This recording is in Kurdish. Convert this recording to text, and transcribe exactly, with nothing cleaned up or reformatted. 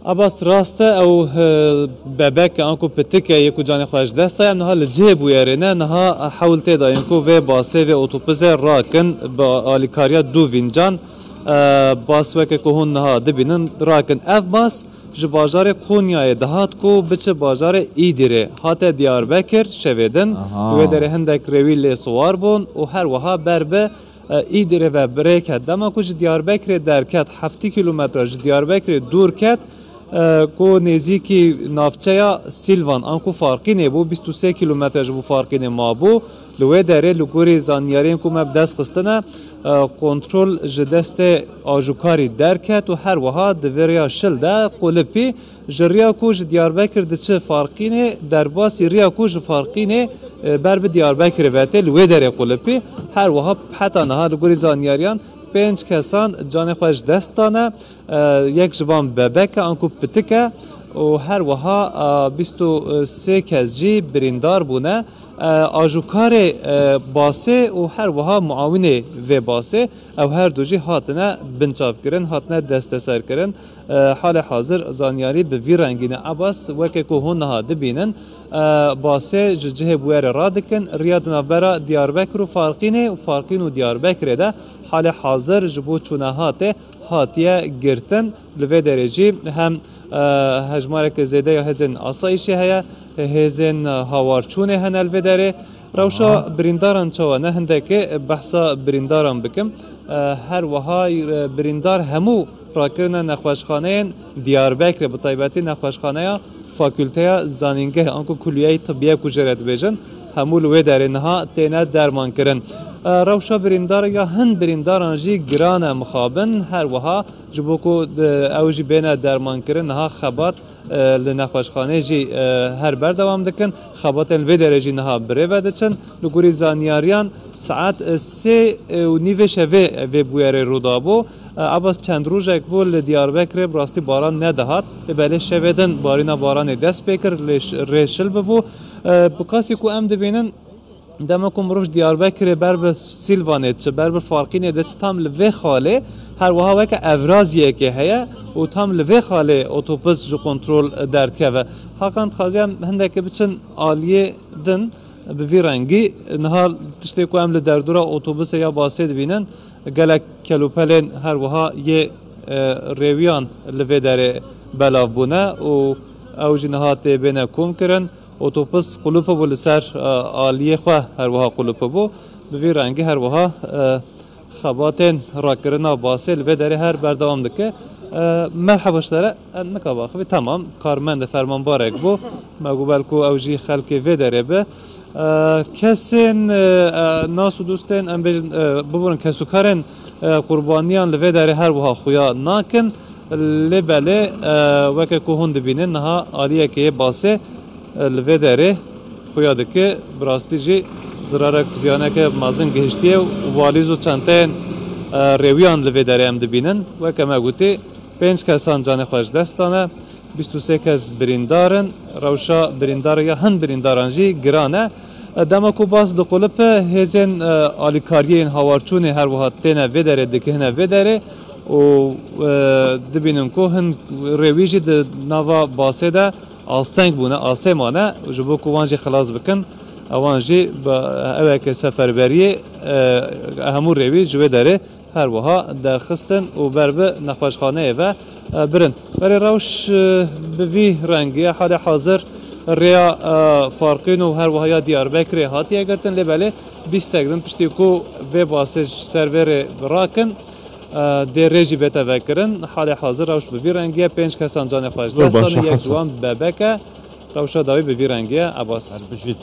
Ebas, rast e, ew, e, bebek e, anku pitik e, yê ku canê xwe ji dest daye, em niha li cihê bûyerê ne, niha hewl tê dayîn ku vê basê, vê otobusê rakin, bi alîkariya du vîncan, e, bas weke ku hûn niha dibînin, rakin. Ev bas ji bajarê Qonyayê dihat ku biçe bajarê Îdîrê. Hate Diyarbekir şevê din, Aha. wê derê hindek rêwî lê siwar bûn û her wiha ber bi e, Îdîrê ve bi rê ket. Dema ku ji Diyarbekirê derket, heftê kîlometre ji Diyarbekirê dûr ket, e, ku nêzîkî navçeya Sîlvan, anku Farqînê bû, bîst û sê kîlometre ji bo Farqînê mabû. Li wê derê, li gorî zanyariyên ku me bi dest xistine, e, kontrol ji destê ajokarî derket û her wiha di vê rêya şil de qulipî. Ji riya ku ji Diyarbekir diçe Farqînê, derbasî riya ku ji Farqînê, e, ber bi Diyarbekirê ve tê, li wê derê qulipî. Her wiha heta niha li gorî zanyariyan pênc kesan canê xwe ji dest dane. E, yek ji van bebek e, anku pitik e û her wiha, e, bîst û sê kes jî birîndar bûne. E, ajokarê, e, basê û her wiha muawinê vê basê, ew her du jî hatine binçavkirin, hatine desteserkirin. E, halê hazir zanyarî bi vî rengî ne. Ebas, weke ku hûn niha dibînin, e, basê ji cihê bûyerê radikin, riya di navbera Diyarbekir û Farqînê û Farqîn û Diyarbekirê de halê hazir ji bo çûnehatê hatiye girtin. Li vê derê jî hem, e, hejmareke zêde ya hêzên asayîşê heye, hêzên hawarçûnê hene li vê derê. Rewşa Aha. birîndaran çawa ne? Hindekê behsa birîndaran bikim. E, her wiha, e, birîndar hemû rakirine nexweşxaneyên Diyarbekirê, bi taybetî nexweşxaneya Fakulteya Zanîngeh, anku Kulliyeyê Tibbiye ku jê re dibêjin, hemû li wê derê niha têne dermankirin. E, rewşa birîndar ya hin birîndaran jî giran e mixabin, her wiha ji bo ku, e, ew jî bêne dermankirin, niha xebat e, li nexweşxaneyê jî, e, her berdewam dikin. Xebatên vê derê jî niha bi rê ve diçin. Li gorî zanyariyan saet, e, sê, e, û nîvê şevê, e, vê bûyerê rû dabû. E, Ebas, çend rojek bû li Diyarbekirê bi rastî baran nedihat. Lê belê şevê din barîna baranê dest pê kir, lê ş-, rê şil bibû. E, bi qasî ku em dibînin, Dema ku mirov ji Diyarbekirê ber bi Sîlvanê diçe, ber bi Farqînê diçe, tam li vê xalê her wiha weke evraziyekê heye û tam li vê xalê otobus ji kontrol derdikeve. Hakan, dixwaze em hindekê biçin aliyê din bi vî rengî. Niha tiştê ku em li derdora otobusê ya basê dibînin, gelek kelûpelên her wiha yê, e, rêwiyan li vê derê belav bûne û ew jî niha tê bêne komkirin. Otobus qulip bû li ser, e, aliyê xwe, her wiha qulip bû. Bi vî rengî her wiha, e, xebatên rakirina basê li vê derê her berdewam dike. E, merheba ji te re, e, nika baxivî, temam, karmend e, fermanbarek bû. Me got belku ew jî xelkê vê derê be. E, kesên, e, e, nas û dostên, em bêjin, e, biborin kesûkarên, e, qurbaniyan li vê derê her wiha xuya nakin. Lê belê, e, weke ku hûn dibînin, niha aliyekê yê basê, e, li vê derê xuya dike. Bi rastî jî zirarek, ziyaneke mezin gihiştiye û walîz û çenteyên, e, rêwiyan li vê derê em dibînin. Weke me gotî, pênc kesan canê xwe ji dest dane, bîst û sê kes birîndar in. Rewşa birîndar ya hin birîndaran jî giran e. E, dema ku bas diqulipe, hêzên, e, alîkariyê yên hawarçûnê her wiha têne vê derê, dikihine vê derê û, e, dibînin ku hin rêwî jî di nava basê de asteng bûne, asê mane, ji bo ku wan jî xilas bikin, ewan jî bi eweke seferberiyê, e, hemû rêwî ji wê derê her wiha derxistin û ber bi nexweşxaneyê ve, e, birin. Berê rewş, e, bi vî rengî ye. Halê hazir rêya, e, Farqîn û her wiha ya Diyarbekirê hatiye girtin, lê belê bîstek din piştî ku vê basê ji ser vê rê rakin, e, dê rê jî bête vekirin. Halê hazir rewş bi vî rengî ye. Pênc kesan canê xwe ji Zor dest baş e, dane, yek Hasan. Ji wan bebek e. Rewşa dawî bi vî rengî ye, Ebas. Her bijît.